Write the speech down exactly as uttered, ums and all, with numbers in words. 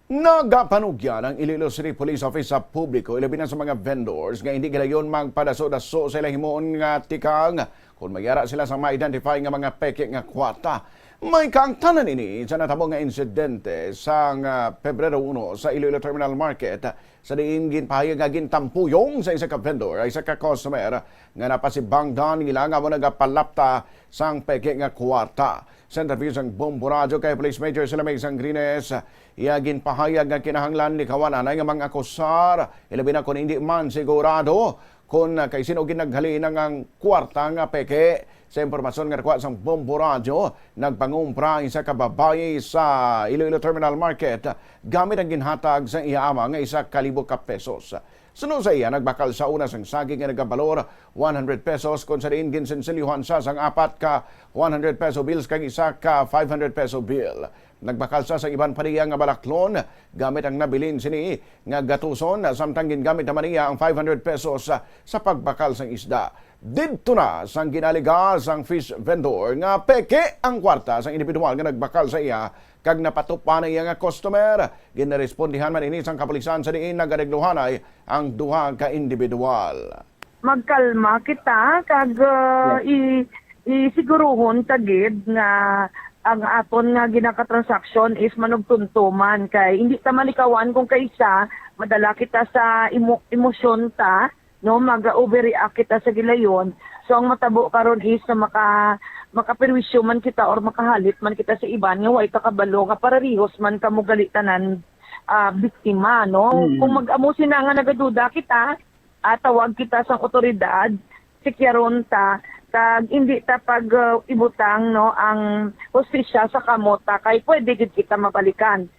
Nagapanugyan ang Iloilo City Police Office sa publiko, ilabi na sa mga vendors nga hindi gilayon magpadaso-daso sa ila himuon nga tikang kon may ara sila sa ma-identify nga mga peke nga kwarta. May kaangtanan ini sa natabo nga insidente sang, ah, Pebrero uno sa Iloilo Terminal Market, sa diin ginpahayag nga gintampuyong sa isa ka vendor ang isa ka customer nga napasibangdan nila nga amo nagapalapta sang peke nga kwarta. Sa interview sang Bombo Radyo kay Police Major Silamig Sangrines, iya ginpahayag nga kinahanglan likawan anay nga mga akusar, ilabi na kon hindi man sigurado kon kay sin-o ginaghalin ang, ang kwarta nga peke. Sa impormasyon nga nakuha sang Bombo Radyo, nagpangumpra ang isa ka babayi sa Iloilo Terminal Market gamit ang ginhatag sa iya ama nga isa ka libo ka pesos. Suno sa iya, nagbakal sa una sang saging nga nagabalor one hundred pesos, kon sa diin ginsinsilyuhan sa sang apat ka one hundred peso bills kag isa ka five hundred peso bill. Nagbakal sa sang iban pa niya nga balaklon gamit ang nabilin sini nga gatuson, samtang gingamit naman niya ang five hundred pesos sa pagbakal sang isda. Didto na sang ginaaliga sang fish vendor nga peke ang kwarta sang individual nga nagbakal sa iya kag napatupa na iya nga customer. Ginarespondihan man ini sang kapulisan sa diin nagaregluhanay ang duha ka individual. Magkalma kita kag, uh, i isiguruhon ta gid nga ang aton nga ginakatransaksyon is manugtuntuman, kay hindi ta malikawan kung kaisa madala kita sa emo- emosyon ta, no, mag-overreact kita sa gilayon. So ang matabo karon is na maka makaperwisyo man kita or makahalit man kita sa iban nga way ta kabalo nga pararihos man kamo gali tanan, ah, biktima, no? Mm. Kung mag-amo sina nga nagaduda kita, ah, tawag kita sang otoridad, sikyaron ta, kag hindi ta pag, ah, ibutang, no, ang hustisya sa kamot ta, kay pwede gid kita mabalikan.